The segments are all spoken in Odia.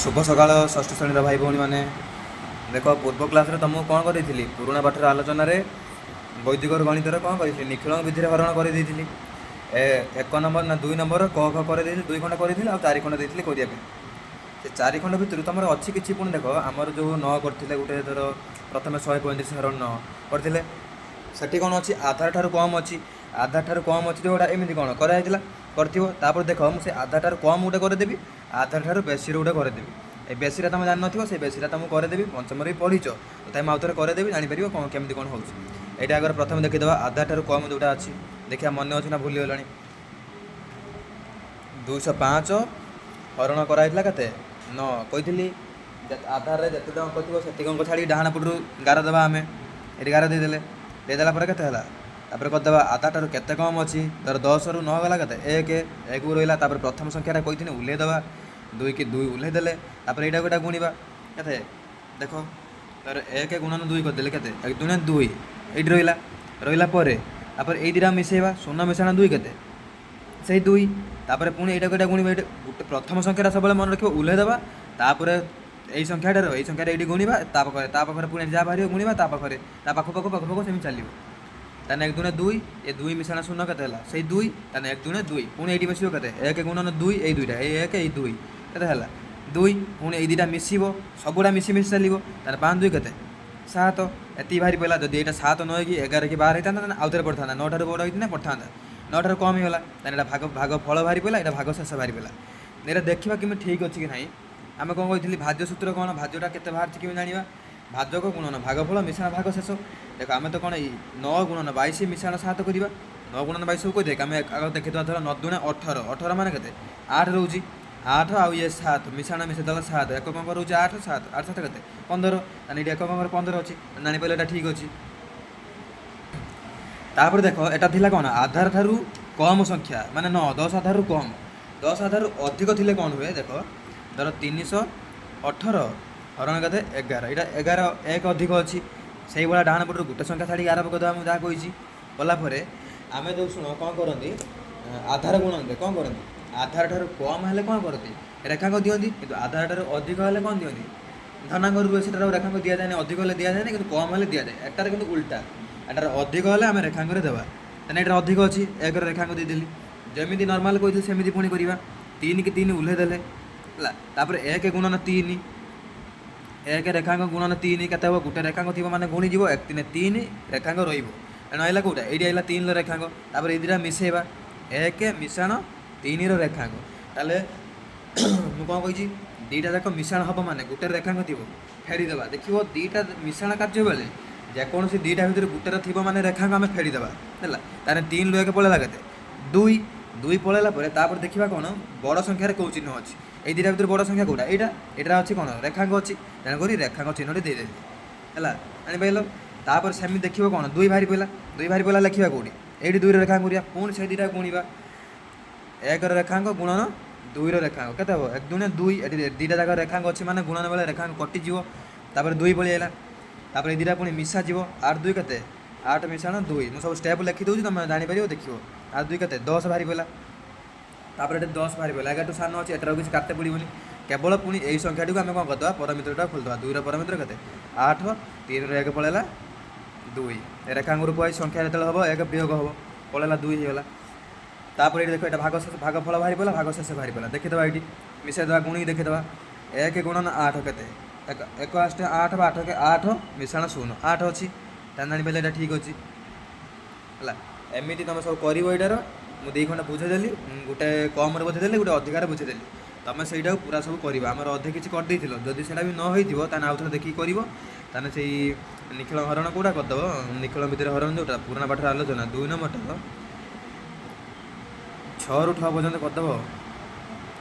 ଶୁଭ ସକାଳ, ଷଷ୍ଠ ଶ୍ରେଣୀର ଭାଇ ଭଉଣୀମାନେ। ଦେଖ, ପୂର୍ବ କ୍ଲାସ୍ରେ ତୁମକୁ କ'ଣ କରିଥିଲି? ପୁରୁଣା ପାଠର ଆଲୋଚନାରେ ବୈଦିକ ଗଣିତରେ କ'ଣ କରିଥିଲି? ନିଖିଳ ବିଧିରେ ହରଣ କରିଦେଇଥିଲି। ଏକ ନମ୍ବର ନା ଦୁଇ ନମ୍ବର କ ଖ କରିଦେଇଥିଲି, ଦୁଇ ଖଣ୍ଡ କରିଥିଲି ଆଉ ଚାରି ଖଣ୍ଡ ଦେଇଥିଲି କରିବା ପାଇଁ। ସେ ଚାରି ଖଣ୍ଡ ଭିତରୁ ତୁମର ଅଛି କିଛି। ପୁଣି ଦେଖ, ଆମର ଯେଉଁ ନଅ କରିଥିଲେ, ଗୋଟେ ଧର ପ୍ରଥମେ 135 ହରଣ 9 କରିଥିଲେ, ସେଠି କ'ଣ ଅଛି? ଆଧାର ଠାରୁ କମ୍ ଅଛି। ଆଧାର ଠାରୁ କମ୍ ଅଛି ଯେଉଁଟା, ଏମିତି କ'ଣ କରାଯାଇଥିଲା କରିଥିବ। ତାପରେ ଦେଖ, ମୁଁ ସେ ଆଧାର ଠାରୁ କମ୍ ଗୋଟେ କରିଦେବି, ଆଧାର ଠାରୁ ବେଶୀର ଗୋଟେ କରିଦେବି। ଏ ବେଶୀଟା ତୁମେ ଜାଣିନଥିବ, ସେ ବେଶୀଟା ତୁମକୁ କରିଦେବି। ପଞ୍ଚମରେ ବି ପଢ଼ିଛ, ତଥାପି ମୁଁ ଆଉ ଥରେ କରିଦେବି, ଜାଣିପାରିବ କ'ଣ କେମିତି କ'ଣ ହେଉଛି। ଏଇଟା ଆଗରେ ପ୍ରଥମେ ଦେଖିଦେବା, ଆଧାର ଠାରୁ କମ୍ ଯେଉଁଟା ଅଛି। ଦେଖିବା ମନେ ଅଛି ନା ଭୁଲିଗଲାଣି। 205 ହରଣ କରାଯାଇଥିଲା କେତେ? 9। କହିଥିଲି, ଆଧାରରେ ଯେତେଟା ଅଙ୍କ ଥିବ ସେତିକି ଅଙ୍କ ଛାଡ଼ିକି ଡାହାଣ ପଟରୁ ଗାର ଦେବା ଆମେ। ଏଠି ଗାର ଦେଇଦେଲେ। ଦେଇଦେଲା ପରେ କେତେ ହେଲା? ତାପରେ କରିଦେବା, ଆଧାର ଠାରୁ କେତେ କମ୍ ଅଛି? ଧର 10ରୁ 9 ଗଲା କେତେ? ଏକ। ଏକକୁ ରହିଲା। ତାପରେ ପ୍ରଥମ ସଂଖ୍ୟାଟା କହିଥିଲି ଓହ୍ଲେଇ ଦେବା, ଦୁଇ କି ଦୁଇ ଓହ୍ଲେଇ ଦେଲେ। ତାପରେ ଏଇଟାକୁ ଏଇଟା ଗୁଣିବା, କେତେ ଦେଖ। ତାପରେ ଏକ ଗୁଣନ ଦୁଇ କରିଦେଲେ କେତେ? ଏକ ଦୁଣେ ଦୁଇ, ଏଇଠି ରହିଲା। ରହିଲା ପରେ ତାପରେ ଏଇ ଦୁଇଟା ମିଶେଇବା, ଶୂନ ମିଶାଣ ଦୁଇ କେତେ? ସେଇ ଦୁଇ। ତାପରେ ପୁଣି ଏଇଟାକୁ ଏଇଟା ଗୁଣିବା। ଏଇଟା ଗୋଟେ ପ୍ରଥମ ସଂଖ୍ୟାଟା ସବୁବେଳେ ମନେ ରଖିବ, ଓହ୍ଲେଇ ଦେବା। ତାପରେ ଏଇ ସଂଖ୍ୟାଟାର ଏଇ ସଂଖ୍ୟାଟା ଏଇଠି ଗୁଣିବା, ତା ପାଖରେ ପୁଣି ଯାହା ବାହାରିବ ଗୁଣିବା, ତା ପାଖରେ, ତା ପାଖ ପାଖ ପାଖ ପାଖ ସେମିତି ଚାଲିବ। ତାହେଲେ ଏକ ଦୁଣେ ଦୁଇ, ଏ ଦୁଇ ମିଶାଣ ଶୂନ କେତେ ହେଲା? ସେଇ ଦୁଇ। ତାହେଲେ ଏକ ଦୁଣେ ଦୁଇ। ପୁଣି ଏଇଠି ମିଶିବ କେତେ? ଏକ ଗୁଣନ ଦୁଇ, ଏଇ ଦୁଇଟା, ଏଇ ଏକ, ଏଇ ଦୁଇ, କେତେ ହେଲା? ଦୁଇ। ପୁଣି ଏଇ ଦୁଇଟା ମିଶିବ, ସବୁଗୁଡ଼ା ମିଶି ମିଶି ଚାଲିବ। ତାହେଲେ ପାଞ୍ଚ ଦୁଇ କେତେ? ସାତ। ଏତିକି ବାହାରି ପଡ଼ିଲା। ଯଦି ଏଇଟା ସାତ ନ ହେଇକି 11 କି 12 ହେଇଥାନ୍ତା, ତାହେଲେ ଆଉଥରେ ପଡ଼ିଥାନ୍ତା। 9 ଠାରୁ ବଡ଼ ହେଇଥିଲେ ପଡ଼ିଥାନ୍ତା। 9 ଠାରୁ କମ୍ ହେଇଗଲା, ତାହେଲେ ଏଇଟା ଭାଗ ଫଳ ବାହାରି ପଡ଼ିଲା, ଏଇଟା ଭାଗ ଶେଷ ବାହାରି ପଡ଼ିଲା। ଏଇଟା ଦେଖିବା କେମିତି ଠିକ୍ ଅଛି କି ନାହିଁ। ଆମେ କ'ଣ କହିଥିଲି? ଭାଜ୍ୟ ସୂତ୍ର କ'ଣ? ଭାଜ୍ୟଟା କେତେ ବାହାରିଛି କେମିତି ଜାଣିବା? ଭାଜକ ଗୁଣନ ଭାଗଫଳ ମିଶାଣ ଭାଗ ଶେଷ। ଦେଖ, ଆମେ ତ କ'ଣ ଏଇ 9 ଗୁଣନ 22 ମିଶାଣ ସାତ କରିବା। 9 ଗୁଣନ 22 ସବୁ କହିଦେଖ, ଆମେ ଆଗ ଦେଖିଦେବା। ଧର 9 ଦୁଣେ 18, 18 ମାନେ କେତେ? ଆଠ ରହୁଛି। ଆଠ ଆଉ ଇଏ ସାତ ମିଶାଣ ମିଶାଇ ଦେଲା ସାତ। ଏକ କଙ୍କ ରହୁଛି ଆଠ, ସାତ, ଆଠ ସାତ କେତେ? 15। ତାହେଲେ ଏଇଠି ଏକ କଙ୍କର 15 ଅଛି, ଜାଣିପାରିଲେ ଏଇଟା ଠିକ୍ ଅଛି। ତାପରେ ଦେଖ, ଏଟା ଥିଲା କ'ଣ? ଆଧାର ଠାରୁ କମ୍ ସଂଖ୍ୟା ମାନେ 9, 10 ଆଧାରରୁ କମ୍। 10 ଆଧାରରୁ ଅଧିକ ଥିଲେ କ'ଣ ହୁଏ ଦେଖ। ଧର 318 ହରଣ କେତେ? 11। ଏଇଟା 11, ଏକ ଅଧିକ ଅଛି। ସେଇଭଳିଆ ଡାହାଣ ପଟରୁ ଗୋଟେ ସଂଖ୍ୟା ଛାଡ଼ିକି ଆରମ୍ଭ କରିଦେବା, ମୁଁ ଯାହା କହିଛି। କଲା ପରେ ଆମେ ଯେଉଁ ଶୁଣ, କ'ଣ କରନ୍ତି? ଆଧାର ଗୁଣନରେ କ'ଣ କରନ୍ତି? ଆଧାର ଠାରୁ କମ୍ ହେଲେ କ'ଣ କରନ୍ତି? ରେଖାଙ୍କ ଦିଅନ୍ତି। କିନ୍ତୁ ଆଧାର ଠାରୁ ଅଧିକ ହେଲେ କ'ଣ ଦିଅନ୍ତି? ଧନାଙ୍କ ରୁହେ। ସେଟାର ରେଖାଙ୍କ ଦିଆଯାଏନି, ଅଧିକ ହେଲେ ଦିଆଯାଏନି, କିନ୍ତୁ କମ୍ ହେଲେ ଦିଆଯାଏ। ଏଟାରେ କିନ୍ତୁ ଉଲ୍ଟା, ଏଟାରେ ଅଧିକ ହେଲେ ଆମେ ରେଖାଙ୍କରେ ଦେବା। ତାହେଲେ ଏଟାରେ ଅଧିକ ଅଛି, ଏକର ରେଖାଙ୍କ ଦେଇଦେଲି। ଯେମିତି ନର୍ମାଲ କହିଥିଲି ସେମିତି ପୁଣି କରିବା। ତିନି କି ତିନି ଓହ୍ଲେଇ ଦେଲେ ହେଲା। ତାପରେ ଏକ ଗୁଣନ ତିନି, ଏକ ରେଖାଙ୍କ ଗୁଣନ ତିନି କେତେ ହେବ? ଗୋଟେ ରେଖାଙ୍କ ଥିବ ମାନେ ଗୁଣିଯିବ। ଏକ ତିନି ତିନି, ରେଖାଙ୍କ ରହିବ। ଏଣୁ ଆଇଲା କେଉଁଟା? ଏଇଠି ଆଇଲା ତିନିର ରେଖାଙ୍କ। ତାପରେ ଏଇ ଦୁଇଟା ମିଶେଇବା, ଏକ ମିଶାଣ ତିନିର ରେଖାଙ୍କ। ତାହେଲେ ମୁଁ କ'ଣ କହିଛି? ଦୁଇଟା ଯାକ ମିଶାଣ ହେବ ମାନେ ଗୋଟେ ରେଖାଙ୍କ ଥିବ, ଫେଡ଼ିଦେବା। ଦେଖିବ, ଦୁଇଟା ମିଶାଣ କାର୍ଯ୍ୟ ବେଳେ ଯେକୌଣସି ଦୁଇଟା ଭିତରୁ ଗୋଟେର ଥିବ ମାନେ ରେଖାଙ୍କ, ଆମେ ଫେଡ଼ିଦେବା। ହେଲା, ତାହେଲେ ତିନିରୁ ଏକ ପଳେଇଲା କେତେ? ଦୁଇ। ଦୁଇ ପଳେଇଲା ପରେ ତାପରେ ଦେଖିବା କ'ଣ, ବଡ଼ ସଂଖ୍ୟାରେ କେଉଁ ଚିହ୍ନ ଅଛି? ଏଇ ଦୁଇଟା ଭିତରୁ ବଡ଼ ସଂଖ୍ୟା କେଉଁଟା? ଏଇଟା। ଏଇଟା ଅଛି କ'ଣ? ରେଖାଙ୍କ ଅଛି। ତେଣୁକରି ରେଖାଙ୍କ ଚିହ୍ନଟି ଦେଇଦେଲି। ହେଲା, ଜାଣିପାରିଲ? ତାପରେ ସେମିତି ଦେଖିବ କ'ଣ, ଦୁଇ ବାହାରି ପଡ଼ିଲା। ଦୁଇ ବାହାରି ପଡ଼ିଲା, ଲେଖିବା କେଉଁଠି? ଏଇଠି ଦୁଇର ରେଖାଙ୍କ କରିବା। ପୁଣି ସେଇ ଦୁଇଟା ଗୁଣିବା, ଏକର ରେଖାଙ୍କ ଗୁଣନ ଦୁଇର ରେଖାଙ୍କ କେତେ ହେବ? ଏକ ଦୁଣେ ଦୁଇ। ଏଠି ଦୁଇଟା ଯାକ ରେଖାଙ୍କ ଅଛି ମାନେ ଗୁଣନ ବେଳେ ରେଖାଙ୍କ କଟିଯିବ। ତାପରେ ଦୁଇ ପଳେଇ ଆସିଲା। ତାପରେ ଏଇ ଦୁଇଟା ପୁଣି ମିଶାଯିବ। ଆଠ ଦୁଇ କେତେ? ଆଠ ମିଶାଣ ଦୁଇ। ମୁଁ ସବୁ ଷ୍ଟେପ୍ ଲେଖିଦେଉଛି, ତୁମେ ଜାଣିପାରିବ, ଦେଖିବ। ଆଠ ଦୁଇ କେତେ? 10 ବାହାରି ପଡ଼ିଲା। ତାପରେ ଏଠି 10 ବାହାରି ପଡ଼ିଲା। 11ଠୁ ସାନ ଅଛି, ଏଟାର କିଛି କାଟେ ପଡ଼ିବନି। କେବଳ ପୁଣି ଏଇ ସଂଖ୍ୟାଟିକୁ ଆମେ କ'ଣ କରିଦେବା? ପରମିତ୍ରଟା ଖୋଲିଦେବା। ଦୁଇର ପରମିତ୍ର କେତେ? ଆଠ। ତିନିର ଏକ ପଳେଇଲା, ଦୁଇ। ରେଖାଙ୍କ ରୂପ ଏଇ ସଂଖ୍ୟା ଯେତେବେଳେ ହେବ, ଏକ ବିୟୋଗ ହେବ, ପଳେଇଲା, ଦୁଇ ହେଇଗଲା। ତାପରେ ଏଇଠି ଦେଖ, ଏଇଟା ଭାଗ ଶେଷ, ଭାଗ ଫଳ ବାହାରି ପଡ଼ିଲା, ଭାଗ ଶେଷ ବାହାରି ପଡ଼ିଲା। ଦେଖିଦେବା, ଏଇଠି ମିଶାଇଦେବା, ଗୁଣିକି ଦେଖିଦେବା। ଏକ ଗୁଣନ ଆଠ କେତେ? ଏକ, ଏକ ଆଠ ଆଠ ବା ଆଠ ଏକ ଆଠ ମିଶାଣ ଶୂନ ଆଠ ଅଛି। ତାହେଲେ ଜାଣିପାରିଲେ ଏଇଟା ଠିକ୍ ଅଛି। ହେଲା, ଏମିତି ତୁମେ ସବୁ କରିବ। ଏଇଟାର ମୁଁ ଦୁଇ ଖଣ୍ଡ ବୁଝେଇଦେଲି, ଗୋଟେ କମ୍ରେ ବୁଝେଇଦେଲି, ଗୋଟେ ଅଧିକାରେ ବୁଝେଇଦେଲି। ତୁମେ ସେଇଟାକୁ ପୁରା ସବୁ କରିବ। ଆମର ଅଧେ କିଛି କରିଦେଇଥିଲ, ଯଦି ସେଇଟା ବି ନ ହେଇଥିବ ତାହେଲେ ଆଉ ଥରେ ଦେଖିକି କରିବ। ତାହେଲେ ସେଇ ନିଖିଳ ହରଣ କେଉଁଟା କରିଦେବ? ନିଖିଳ ଭିତରେ ହରଣ ଯେଉଁଟା, ପୁରୁଣା ପାଠର ଆଲୋଚନା ଦୁଇ ନମ୍ବରଟାର ଛଅରୁ ଠ ପର୍ଯ୍ୟନ୍ତ କରିଦେବ।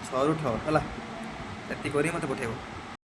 ଛଅରୁ ଠ ହେଲା, ଏତିକି କରିକି ମୋତେ ପଠାଇବ।